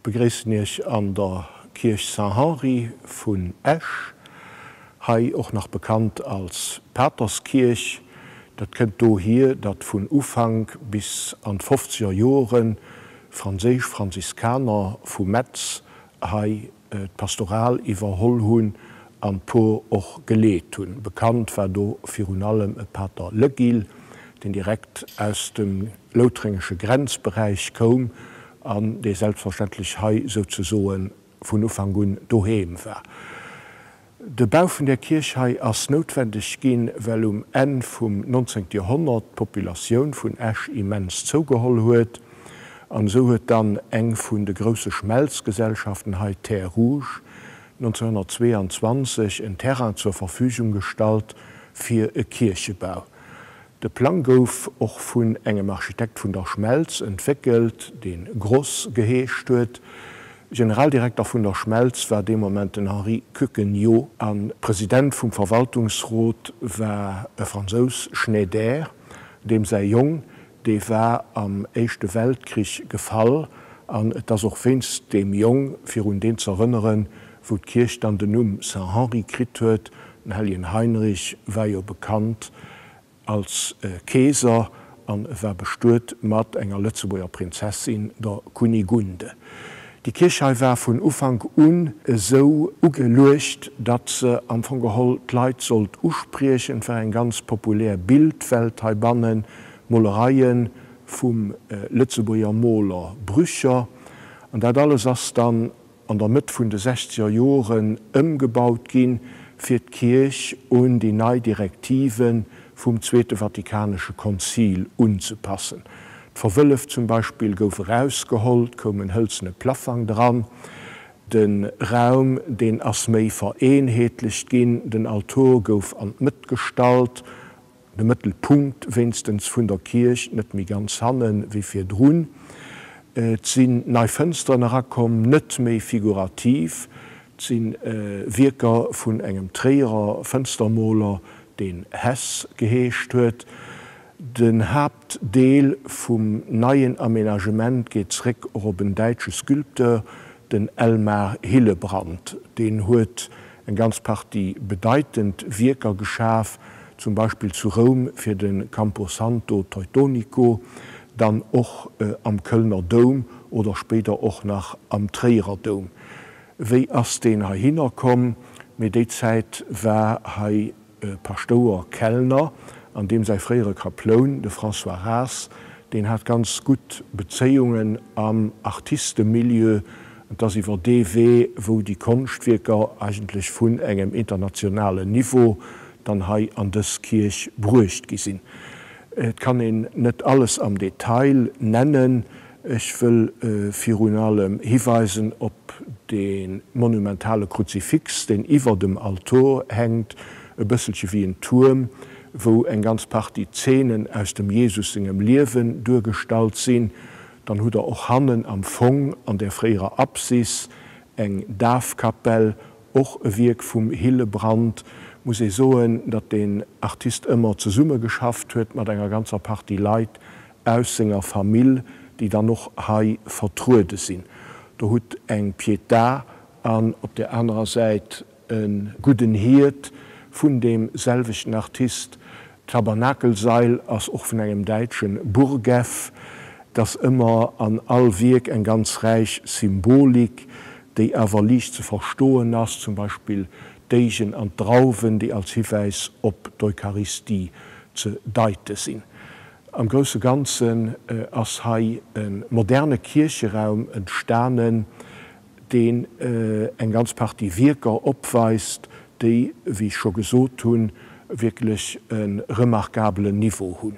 begréissen Iech an der Kierch Saint-Henri vun Esch, hei och nach bekannt als Paterskierch. Dat kënnt dohier, datt vun Ufank bis an d'fofzeger Joren franséisch Franziskaner vu Metz hei d'Pastoral iwwerholl hunn an d'Por och geleet hunn. Bekannt war do virun allem e Pater Leguil, deen direkt aus dem loutrengesche Grenzberäich koum an dee selbstverständlech hei souzesoe vun Ufank un doheem war. De Bau vun där Kierch hei ass noutwendeg ginn, well um Enn vum 19. Joerhonnert d'Populatioun vun Esch immens zougeholl huet. An esou huet dann eng vun de grousse Schmelzgesellschaften hei, Terre Rouge, 1922 en Terrain zur Verfügung gestallt fir e Kierchebau. De Plang gouf och vun engem Architekt vun der Schmelz entwéckelt, dee Gross geheescht huet. Generaldirekter vun der Schmelz war dee Moment den Henri Kückenjo a President vum Verwaltungsrot war e Fransous, Schneider, deem säi Jong, dee war am Éischte Weltkrich gefall an et ass och wéinst deem Jong, fir un deen z'erënneren, wou d'Kierch dann den Numm Saint-Henri kritt huet. Den Helljen Heinrich war jo bekannt als Keeser an e war bestuet mat enger Lëtzebuerger Prinzessin, der Kunigunde. Déi Kierch hei war vun Ufank un esou ugeluecht, datt se am Fong geholl d'Leit sollt uspriechen. Et war eng ganz populär Bildwelt heibannen, Molereie vum Lëtzebuerger Moler Brücher. An dat alles ass dann an der Mëtt vun de sechzeger Joren ëmgebaut ginn, fir d'Kierch un déi nei Direktive vum Zweete Vatikanesche Konzil unzepassen. D'Verwëllef zum Beispill gouf erausgeholl, 't koum en hëlzene Plaffang dran, de Raum, deen ass méi vereenheetlecht ginn, den Altor gouf an d'Mëtt gestallt, de Mëttelpunkt wéinstens vun der Kierch, net méi ganz hanne wéi virdrun. Et sinn nei Fënsteren erakomm, net méi figurativ, et si Wierker vun engem Tréierer Fënstermoler, deen Hess geheescht huet. Den Haaptdeel vum neien Aménagement geet zréck och op en däitsche Sculpteur, den Elmar Hillebrand. Deen huet eng ganz Partie bedeitend Wierker geschaf, zum Beispill zu Roum fir de Camposanto Teutonico, dann och am Kölner Doum oder spéider och nach am Tréierer Doum. Wéi ass deen heihinner komm? Mee déi Zäit war hei Paschtouer Kellner, an deem säi fréiere Kaploun, de François Raas, deen hat ganz gutt Bezéiungen am Artistemilieu. Et ass iwwer dee Wee, wou déi Konschtwierker eigentlech vun engem internationalen Niveau dann hei an dës Kierch bruecht gi sinn. Et kann een net alles am Detail nennen. Ech wëll virun allem hiweisen op dee monumentale Kruzifix, deen iwwer dem Altor hänkt, e bësselche wéi en Tuerm, wou eng ganz Partie Zeenen aus dem Jesus sengem Liewen duergestallt sinn. Dann hutt Der och hannen am Fong an där fréierer Apsis eng Dafkapell, och e Wierk vum Hillebrand. Muss ee soen, datt deen Artist ëmmer zesummegeschafft huet mat enger ganzer Partie Leit aus senger Famill, déi dann och hei vertruede sinn. Do hutt eng Pietà an op där anerer Säit e gudden Hiert vun deem selwechten Artist. D'Tabernakelsail ass och vun engem däitsche Burgeff. Et ass ëmmer an all Wierk eng ganz räich Symbolik, déi awer liicht ze verstoen ass, zum Beispill d'Déigen an d'Drauwen, déi als Hiwäis op d'Eucharistie ze deite sinn. Am grousse Ganzen ass hei e moderne Kiercheraum entstanen, deen eng ganz Partie Wierker opweist, déi, wéi ech scho gesot hunn, wierklech e remarkabelen Niveau hunn.